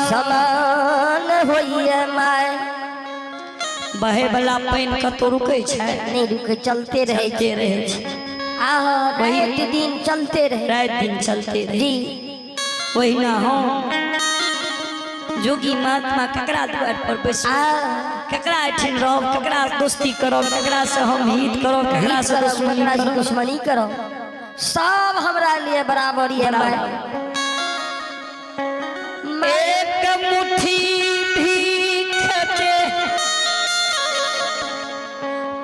समान होइए माय। बहे वाला पानि कतौ रुकै छै? नहि रुकै, चलते रहै छै। चलते रहै छै। आहा, राति दिन चलते रहै। राति दिन चलते रहै। जी। ओहिना हम जोगी महात्मा ककरा द्वार पर बैसब, आ ककरा एहिठाम रहब, ककरा दोस्ती करब, ककरा से हम हित करब, ककरा से करब, दुश्मनी ककरा से करब? दुश्मनी करब, सब हमरा लिए बराबर ये माय। एक मुट्ठी भीख के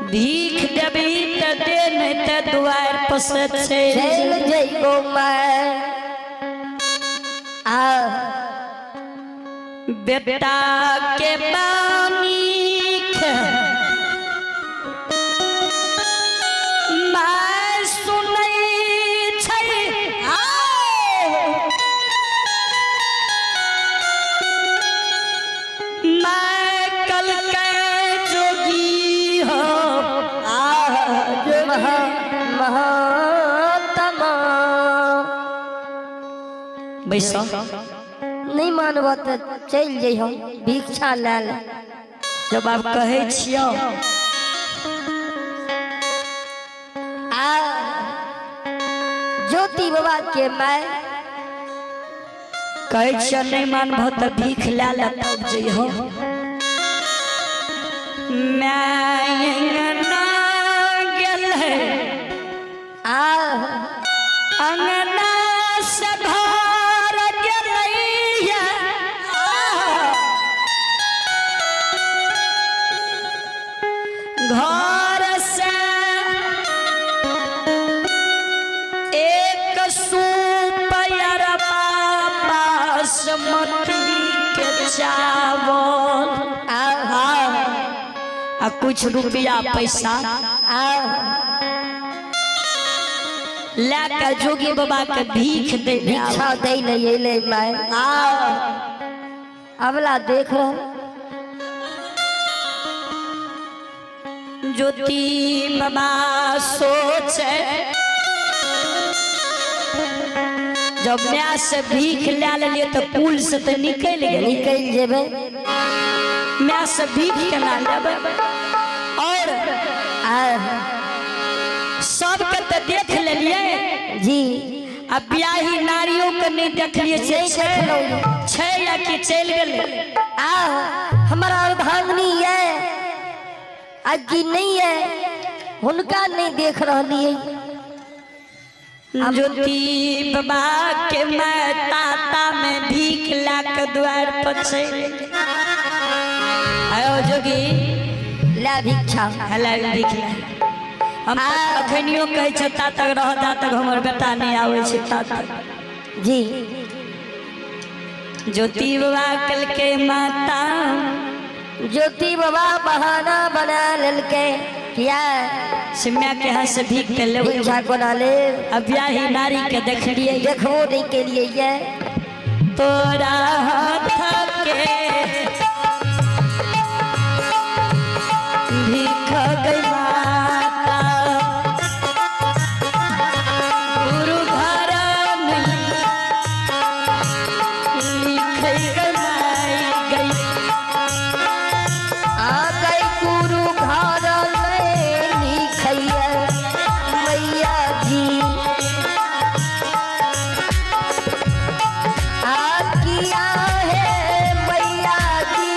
भीख देबी तऽ दे, नहीं तऽ दुआर पर से चलि चलि जइबो माय। आ बेटा के बानी माय सुनै छै, माय कल के जोगी हो। महा महात्मा। बैस। नहि मानब तऽ चलि जइहो भिक्षा लए ले। जब आप कहै छियौ। आ ज्योति बाबा के माय कहै छियौ, नहि मानबह तऽ भीख लए ले तब जइहो। माय अंगना गेलै, आ अंगना से घर गेलैया, घर से एक सूप अरबा बासमती के चावल आ आ कुछ रुपया पैसा आ लए के जोगी बाबा के भीख दे ले आबै। भिक्षा दै ले अयलै माय। आ अबला देख रहल। ज्योति बाबा सोचे, जब माय से भीख लए लेलियै तऽ कुल से तऽ निकलि गेलियै। निकलि जेबै। माय से भीख केना लेबै? और आ सबके तऽ देख लेलियै जी। आ ब्याही नारियों के नहि देखलियै से नहि छै देखलहुँ। छै या कि चलि गेलै? आ हमर अर्धांगिनी ये अज्जी नहीं है, हुनका नहीं देख रहलियै। ज्योति बाबा के मैं ताता में भीख ला के द्वार पर चलि आयो। जोगी ला भिक्षा। हला भीख ला। हम तऽ अखनियो कहै छै, ता तक रह ता तक हमर बेटा नहि आबै छै ता तक। जी। ज्योति बाबा कहलकै, माता। ज्योति बाबा बहाना बना लेलकै, किया से माय के हाथ से भीख के लेबै। भिक्षा कोना लेब? आ ब्याही नारी के देखलियै? देखबो नहीं केलियै ये। तोरा हाथ के भीख गई माता, गुरु घर नहीं लिखै गई गई। आ गई गुरु घर में लिखैया मैया जी। आ किया है मैया जी,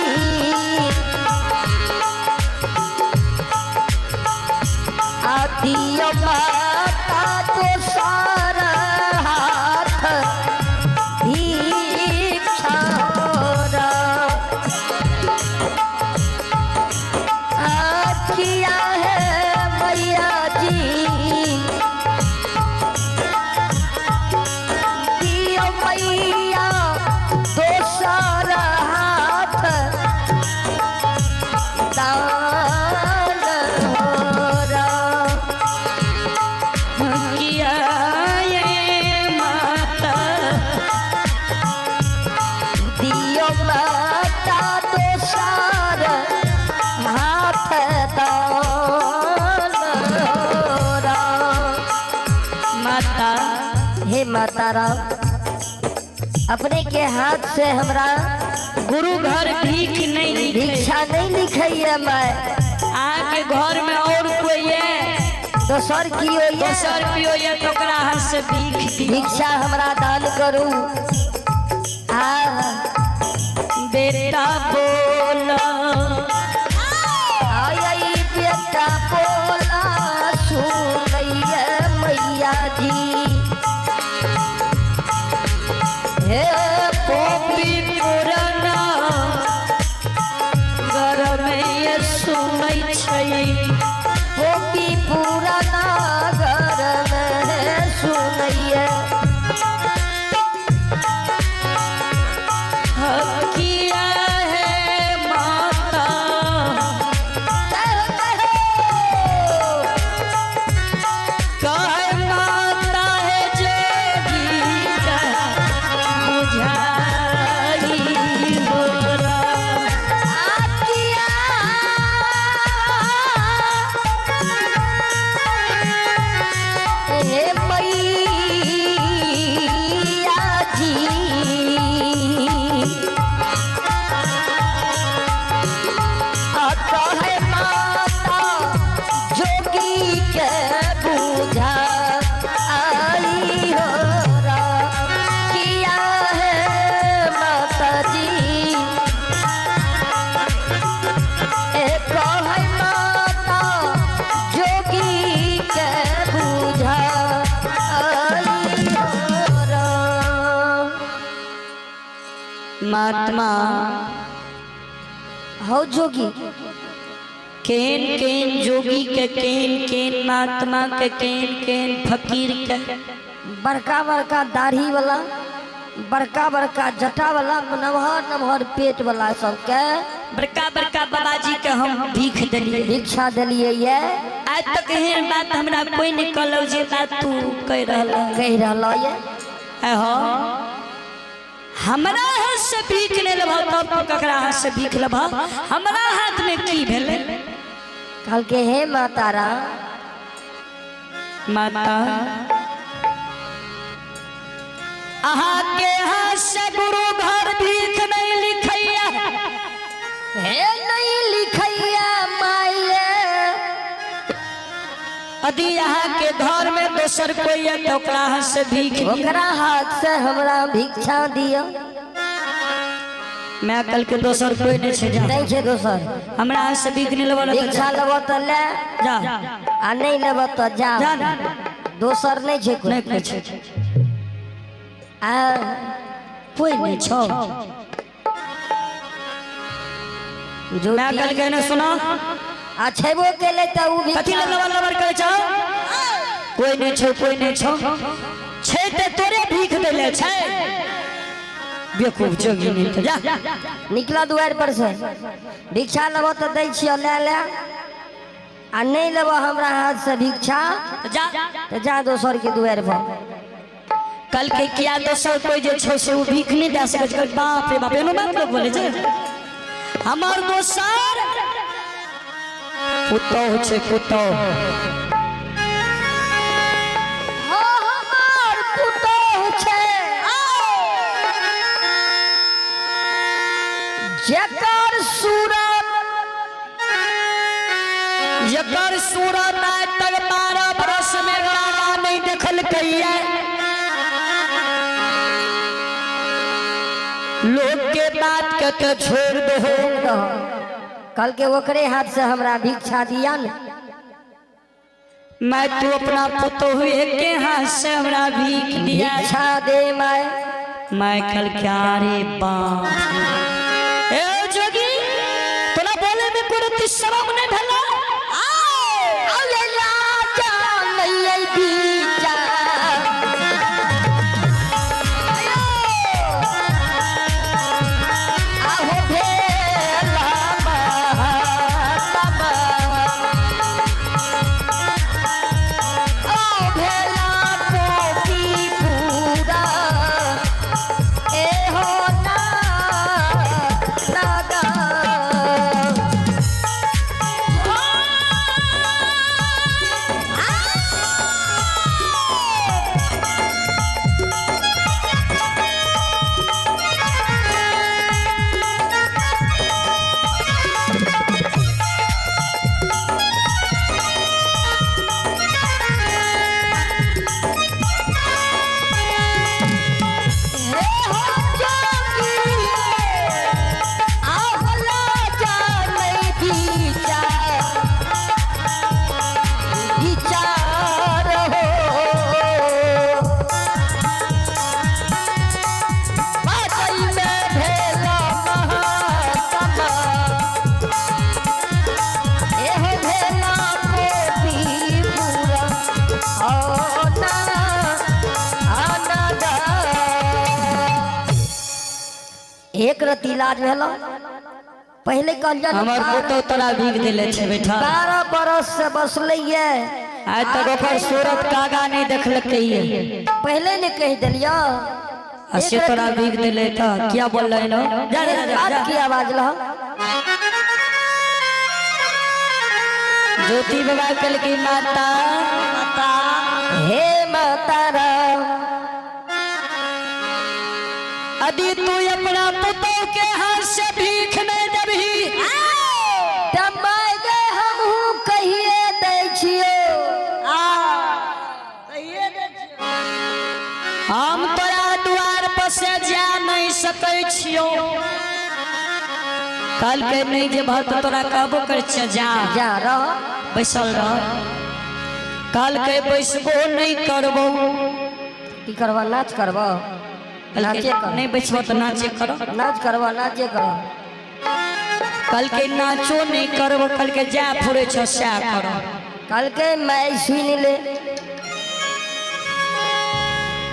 आ दियो माता तो सारा हाथ भिक्षा रा। आ किया है मैया जी, दियो मैया दोसर हाथ दान रा। किया ये माता? दियो माता दोसर हाथ दान रा। माता। हे माता राम, अपने के हाथ से हमरा गुरु घर भीख नहीं लिखे। भिक्षा नहीं लिखैया माय। अहाँके घर में और कोई है? दोसर कियो ये? दोसर कियो ये तो ओकरा हाथ से भीख दियौ। भिक्षा हमरा दान करू। आ बेटा बोला आई बेटा बोला सुनैया मैया जी। हे पोपी पुराना घर में ये सुनै छै। पोपी पुराना घर में सुनैया। किया है माता कह माता है जोगी का बुझाई होरा। हे मैया जी कहे माता जोगी के बुझा आई हो रा। किया है माता जी ए कहे माता जोगी के बुझा आई हो रा। महात्मा हौ जोगी केन केन जोगी के केन केन महात्मा के केन केन फकीर के बड़का बड़का दाढ़ी वाला बड़का बड़का जटा वाला नमहर नमहर पेट वाला सबके बड़का बड़का बाबाजी के हम भीख देलिए, भिक्षा देलिए ये। आज तक एहन बात हमरा कोई नहीं कहलौ जे बात तू कह रहल कह रहल ये। हो हमरा हाथ से भीख नहीं लेबह तब तू ककरा हाथ से भीख लेबह? हमरा हाथ में की भेलै? कहलके हे माता राम माता अहाँ के हाथ से गुरु घर भीख नहीं लिखैया। हे नहीं लिखैया माये। यदि अहाँ के घर में दोसर कोई है तो ओकरा हाथ से भीख लिअ। ओकरा हाथ से हमरा भिक्षा दिअ। मैं कल के दोसर कोई नहीं छै जा। नहीं छै दोसर। हमरा हाथ से भीख नहीं लेबऽ तऽ भिक्षा लेबऽ तऽ ले जा आ नहीं लेबऽ तऽ जा। जा दोसर नहीं छै कोई। नहीं कोई छै। आ कोई नहीं छौ। जो मैं कल के ने सुनो आ छेबो केले तऽ उ भी कथी लग लबर लबर करै छौ? कोई नहीं छौ, कोई नहीं छौ। छै ते तोरे भीख देले छै। बेवकूफ जोगी नहीं तो जा। निकला दुआर पर से। भिक्षा लेबऽ तऽ दै छियौ ले ले आ नहीं लेबऽ हमरा हाथ से भिक्षा जा तऽ जा दोसर के दुआर पर। कल के किया दोसर कोई जे छौ से उ भीख नहीं दे सकै छै। बाप रे बाप एनो बात लोग बोले छै। हमर दोसर पुतोह छै पुतोह। हो हमर पुतोह छै जकर सूरत जकर सूरत आइ तक 12 बरस में काना नहीं देखलकैया। लोग के बात के के छोड़ दहो। कल के ओकरे हाथ से हमरा भिक्षा दिया ने। मैं तू अपना पुतोह के हाथ से हमरा भीख दिया। भिक्षा दे my. मैं कल क्या रे बाप ए जोगी तोरा बोले में कोनो शरम नहीं भेला? आओ राजा नहीं बीचा। आहो भेला महात्मा। आओ भेला पोती पूरा। ए हो ना नागा। एक रत्ती लाज भेल। पहले कहलियन हमर पुतोह तोरा भीख देले छै बेटा। 12 बरस से बसलै ये, आइ तक ओकर सूरत कागा नहीं देखलकै ये। पहले ने कहि देलियो। आ से तोरा भीख देले त क्या बोललै न? जा जा जा, बात जा। की आवाज लह। ज्योति बाबा कहलकै माता माता हे माता राम, यदि तू अपना पुतोह के हाथ से भीख नहीं देबही त माय गे हमहूँ कहिए दै छियो। हम तोरा द्वार पर से जा नहीं सकै छियो। कहलकै नहीं जे भक्त तोरा कहबो कर छियो जा, जा रह बैसल रह। कहलकै बैसबो नहीं करबो। की करबो? नाच करबो? नाचे कर। नहीं बैसबो तो नाचे करो। नाच करबो, नाचे करो। कहलकै नाचो नहीं करबो। कहलकै जा फुरे छो सएह करो। कहलकै मैं सुन ले।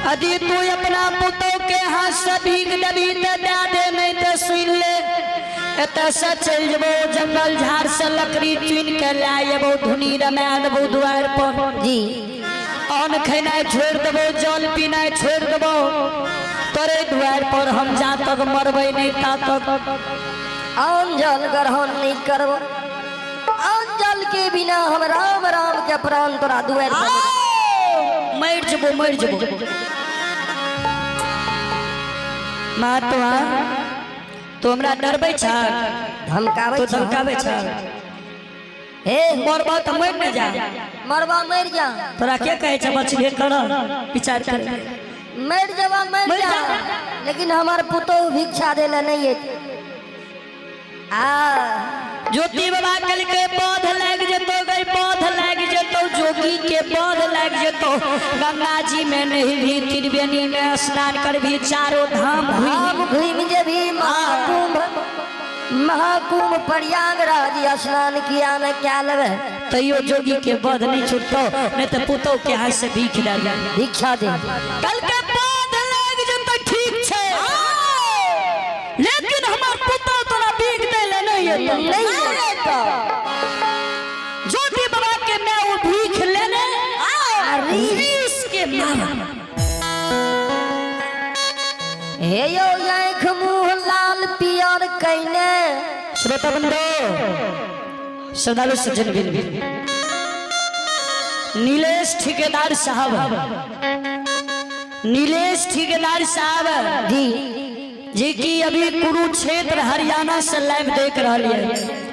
यदि तू अपना पुतोह के हाथ से भीख देबही त दए दे, नहीं तो सुन ले एतऽ से चलि जेबो जंगल झाड़ से लकड़ी चुनि के लए एबो, धुनी रमा देबो द्वार पर जी। अन्न खेनाइ छोड़ि देबो, जल पीनाइ छोड़ि देबो, तोरे द्वार पर हम जा तक मरबै नहीं ता तक अन्न जल ग्रहण नहीं करबो। अन्न जल के बिना हम राम राम के प्राण तोरा दुआर पर मरि जेबो, मरि जेबो। महात्मा तू हमरा डरबै छ? धमकाबै तू छ? धमकाबै छ? हे मरबा तऽ मरि ने जा। मरबा मरि जा। तोरा के कहै छै बचबे कर, विचार कर। मरि जेबा मरि मरि जा, जा। लेकिन हमार पुतोह भिक्षा देले नहीं एत। आ ज्योति बाबा कहलकै पौध लागि जेतौ गई, पौध लागि जेतौ, जोगी के पौध लागि जेतौ। गंगा जी में नहीं भी, त्रिवेणी में स्नान करभी, चारो धाम घूमि धाम घूमि जेबी, महाकुंभ महाकुंभ प्रयागराज स्नान किया न क्या लेबै, तैयो जोगी के बध नहीं छुटतो, नहीं तो पुतोह के हाथ से भीख दे दे। भिक्षा दे। कहलकै पौध लागि जेतौ ठीक छै, लेकिन हमर पुतोह तोरा भीख दै ले नहीं एतौ। नहीं एतौ। ज्योति बाबा के मैं वो भीख लेने रीस के मारा। हे यो आँख मुँह लाल पियर कैने। श्रोता बंधु, श्रद्धालु सज्जन बिन, नीलेश ठेकेदार साहब, नीलेश ठेकेदार साहब जी जी की अभी कुरुक्षेत्र हरियाणा से लाइव देख रहा है।